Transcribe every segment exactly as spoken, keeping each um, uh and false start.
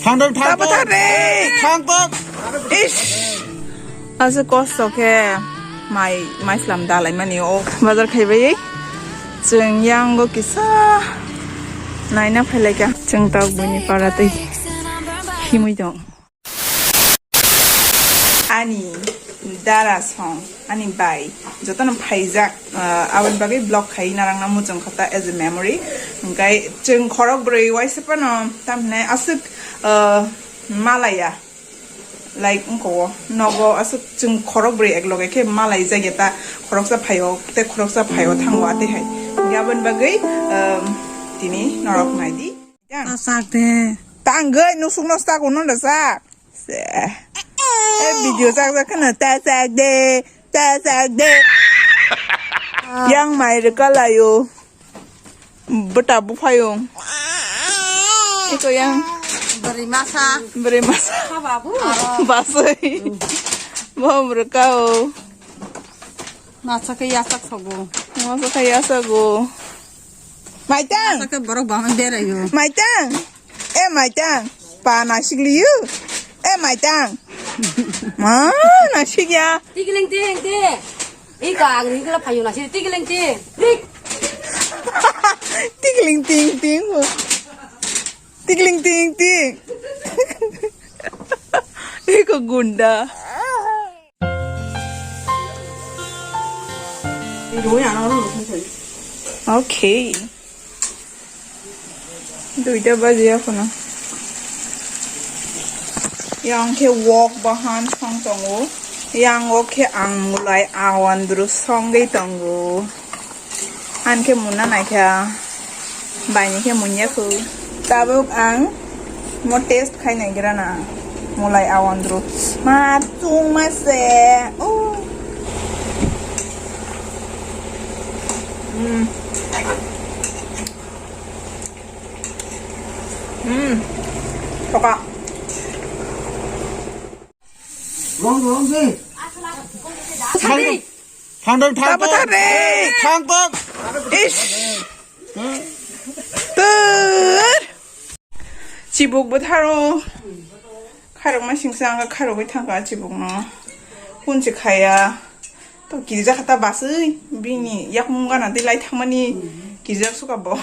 Thangdok, thangdok. Thangdok. Ish. Asa kosto khe mai, mai slam dalai mani o bazar khaibai. Chwng yango kisa naina phailaika. Chwng tok buini para tei himui dong. Ani dara song, ani bai, jotono phaijak, ah, aboni bagwi vlog khai narang na muchung khata as a memory. Hwnkhe chwng khorok bwrwi waisa phano, tamhinai aswk, ah, malaya, like, wngkha o, nogo aswk chwng khorok bwrwi ekloge khe malai jakya ta, khoroksa phaio, tei khoroksa phaio thango atwi hai. Hwnkhe aboni bagwi, ah, tini norok naidi. Ta sak de. Tangwi nusuk no sak uno da sak. Se. E video sak sak kheno ta sak de, ta sak de. Yang mai rwka laio. Bwta buphaio. Eko yang. Bwrwi masa. Bwrwi masa. Ha babu. Baswi. Bom rwka o. Masa khe yasak sogo. Masa khe yasago. Maitang. Masa khe borok bangma beraio. Maitang. E maitang, pa naisik liu. E maitang. Ma naisik ya. Tikiling ting ting. Ika ang ni kala phayu naisik tikiling ting. Tik. Tikiling ting ting. Tikiling ting ting. Iko gunda. Okay. Duita baji ya kono. Yang khe wok bahan song tongo. Yang o khe ang mulai awan dru songwi tongo. Ang khe muna naikha. Baini khe munya khu. Tabuk ang mo test khai nai gira na. Mulai awan dru. Ma chung ma se. Oh. Hmm. Hmm. Toka. Wrong, wrong, deh. Thangdok, thangdok. Thangdok. Ish. Tur. Chibuk bo tharo. Khairok ma singsa ang khairok bai thangka chibuk no. Kun se khaya. To kiri jakha ta basui. Bini yak munga na dilai thangmani. Kiri jak suka bo.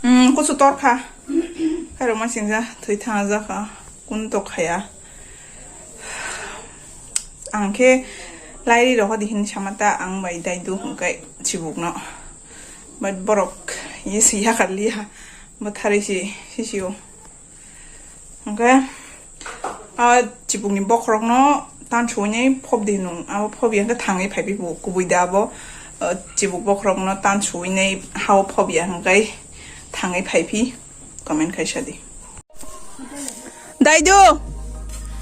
Hmm, kusu torkha. Khairok ma singsa thwi thang jakha. Kun to khaya. Ang khe lairi rohodi hin samata ang bai daidu hwnkhe chibukno. But borok ye si yakar liya. Bo thari si, si si o. Hwnkhe a chibukni bokhorokno tan suinai phobdi hinung. Abo phobya hwnkhe thangwi phaibi bo kubui da abo, uh, chibuk bokhorokno tan suinai hao phobya hwnkhe thangwi phaibi comment khaisa di. Daidu,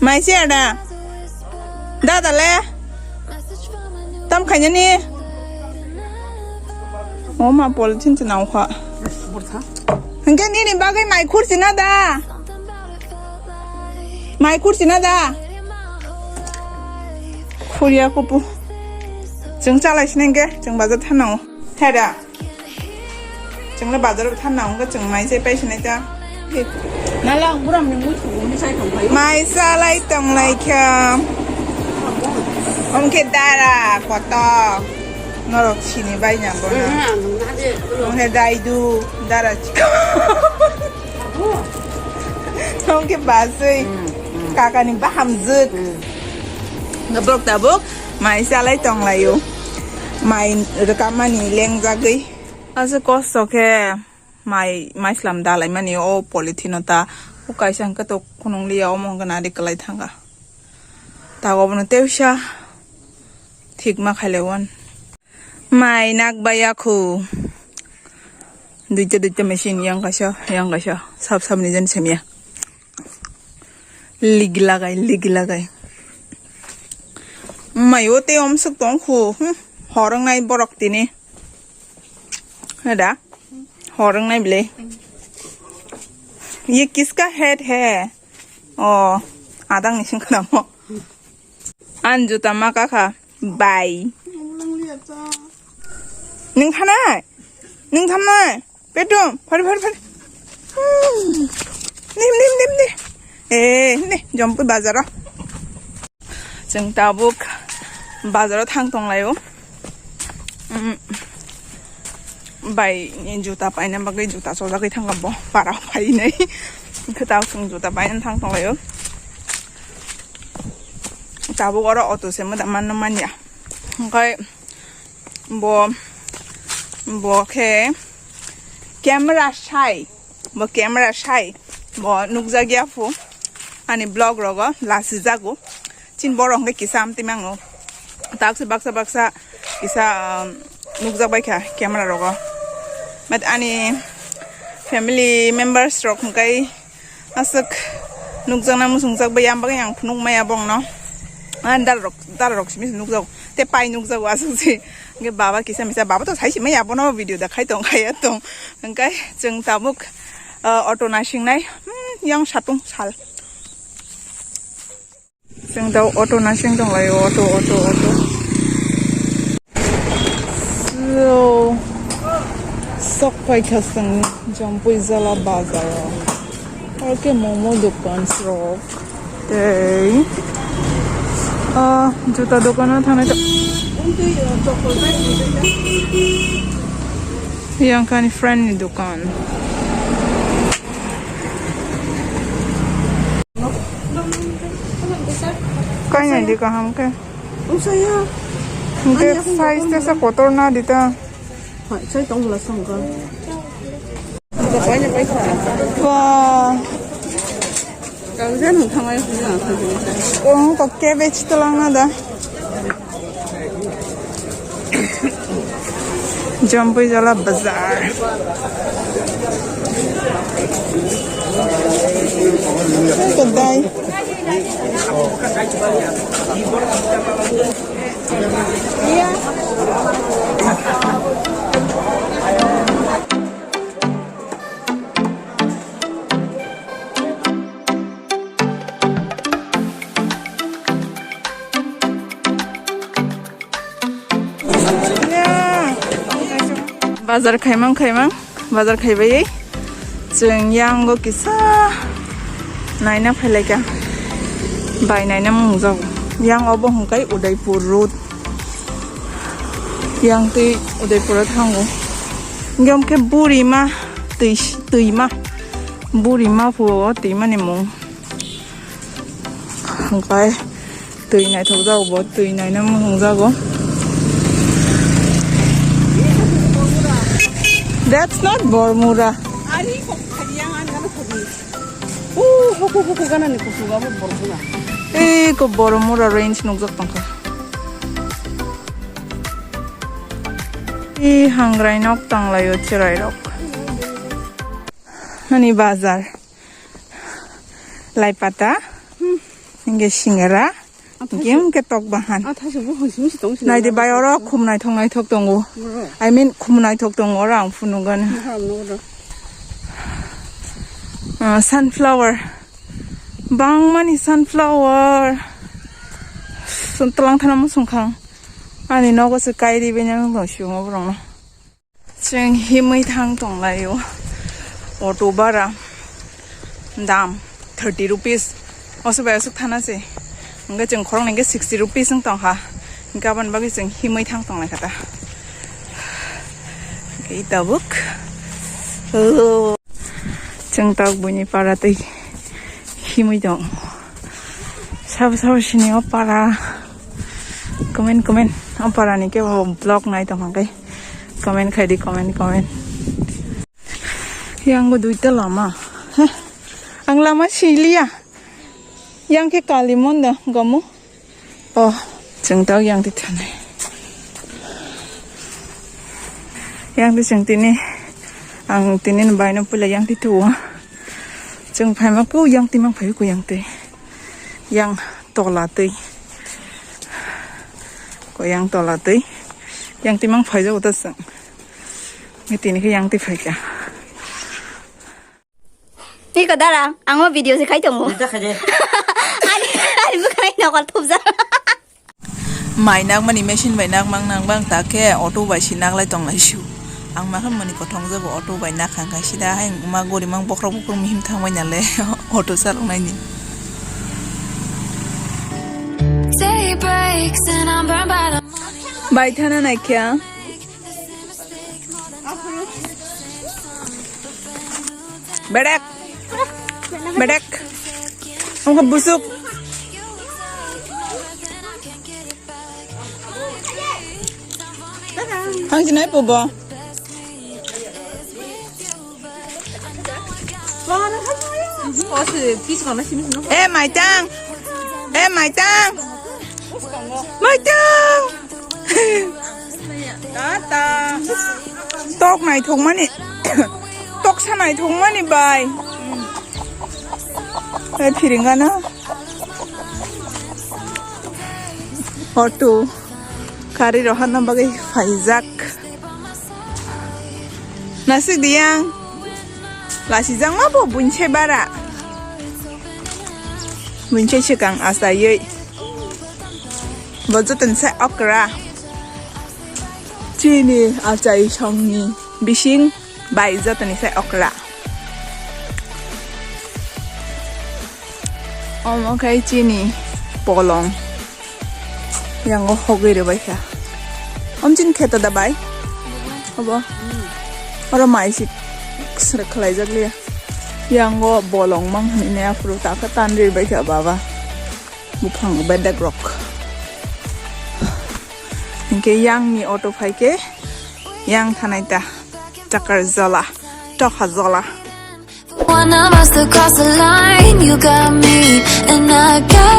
maise ada. Dada le. Tam khainani. O ma polythene se nang kha. Hingke nini bagwi mai khursi na da. Mai khursi na da. Khuriya kupu. Chwng chalai sinengke, chwng bazar thanao. Theda. Chwngno bazar o thanna wngkha, chwng mai se paisa nai ta. Nala ang buram ni mui thugo ni sai thong phai. Mai salai tong lai kha. Om khe dara koto. Norok sini bai na bo na. Om khe daidu dara chikon. Om khe basui. Kaka ni baham jwk. Nabrok tabuk mai salai tong lai o. Mai rwkamani lengjagwi. Asa kosto khe mai, mai slam dalai mani o polythene o ta. O kaisa hwnkhe to khunung liya, omo hwnkhe nari kwlai thangkha. Tago bono teusa thik ma khailai wan. Mai nak bai yakhu. Duita duita machine yang kaisa, yang kaisa. Sab sab ni jen semya. Ligi lagai, ligi lagai. Mai o tei omswk tong khu. Hmm. Horong nai borok tini. Ada. Horong nai bile. Ye kiska head hai? Oh, adang ni sing khna mo. An juta ma ka kha. Bye. Nung thanai? Nung thanai? Petum, phari, phari, phari. Hmm. Nim, nim, nim, nim. Eh, ne, Jampui bazaro. Chwng tabuk bazaro thang tonglaio. Mm, bai ni juta paina bagwi juta chojagwi thangkha bo para phainai. Hwnkhe tabuk chwng juta paina thang tonglaio. Tabuk oro auto se moda manno manya. Hwnkhe bo, bo khe camera shy. Bo camera shy, bo nukjakya phu ani vlog rogo lasijago. Chin borok hwnkhe kisa amtwi mango. Taksa baksa baksa kisa, um, nukjak baikha camera rogo. But ani family members rok hwnkhe aswk nukjakna muchungjak bai, yang bagwi ang phunuk maya bongno. Ah, dal rok, dal rok simi nukjago. Te pai nukjago aswk si. Hwnkhe baba kisa misa, baba to sai si maya bono video da khai tong, khaiya tong. Hwnkhe chwng tabuk, ah, auto nasingnai, hmm, yang satung sal. Chwng tabuk auto nasing tonglaio, auto, auto, auto. So, sok paikha chwng Jampui jala bazaro. Oro khe momo dokan rok tei, ah, juta dokano thangnai to. Yang kani friend ni dokan. Kainai di kaham khe. Hwnkhe size tesa kotor na di ta. Hai, sai tong bwla song kha. Ba. Kang jan thang ai. Oh, ko cabbage to lang na da. Jampui jala bazar. Kedai. Bazar khaimang khaimang, bazar khaibai chwng yango kisa naina phailaika, bai naina mungjago. Yang obo hwnkhe Udaipur road, yang twi Udaipur o thango. Hwnkhe omo khe Burima twi, twima, Burima phuo twimani mung. Hwnkhe twi naithok jago bo, twi naina muchung jago. That's not Bormura. Ari kok khayang an gana khodi. Uh, huku huku gana ni kusuga mo Bormura. Ei ko Bormura range nukjak tongkha. Ei hangrai nok tanglaio cherai rok. Ani bazar. Lai pata, hmm, hingke singara, hingke hingke tok bahan. Naidi bai oro khum naithok naithok tongo. I mean, khum naithok tongo oro ang phunukgani. Ah, sunflower. Bangmani sunflower. Sun tlang thana musung khang. Ani nogo se kairi benya nung tong siyungo borokno. Chwng himwi thang tonglaio. Auto bara dam thirty rupees. Oso bai aswk thana se. Hwnkhe chwng khoroknwi hwnkhe sixty rupees wng tongkha. Hwnkhe aboni bagwi chwng himwi thang tonglaikha ta. Hwnkhe tabuk. Oh. Chwng tabuk buini para twi himwi tong. Sabo sabo sini o para. Comment, comment. O para ni kebo vlog nai tong khe. Comment khai di, comment, comment. Yang bo duita lama. Heh. Ang lama siliya. Yang khe kali monda gomo. Oh, chwng tau yang twi thanai. Yang twi chwng tini, ang tini baino puila yang twi tuo. Chwng phaima ku yang twi mang phai ku yang twi. Yang tola twi. Ko yang tola twi. Yang twi mang phai jago ta chwng. Tini khe yang twi phai kha. Iko dara, ang o video se khai tongo. Ani, ani bwkhani nokol thupjak. Mai nakmani machine bai nak mang nang bang ta khe auto bai si nak lai tong lai su. Ang ma khe mani kothong jago auto bai nak kha khe sida hai ma gori mang bokhorok bokhorok mihim thang bai na le auto chalok nai ni. Bai thana naikha. Bedek. Bedek. Ungkha busuk. Hang jinai pubo. Eh, maitang. Eh, maitang. Maitang. Tok naithokmani. Toksa naithokmani bai. Eh, phiringano. Auto. Kari rohorna bagwi phaijak. Nasik diyang. Lasijakma bo buinse bara. Buinse swkang achaiwi. Bo jotono se okra. Chini achai songni bising bai jotoni se okra. Omo khe chini polong. Yango hogwi rwbaikha. Om chini kheto da bai? Obo? Oro mai si srek khlaijak liya. Yango bolong mang hinwi aphuru takha tan rwbaikha baba. Buphang bedek rok. Hinkhe yangni auto phaikhe yang thanai ta. Chakar jola. Tokha jola. One of us to cross the line. You got me, and I got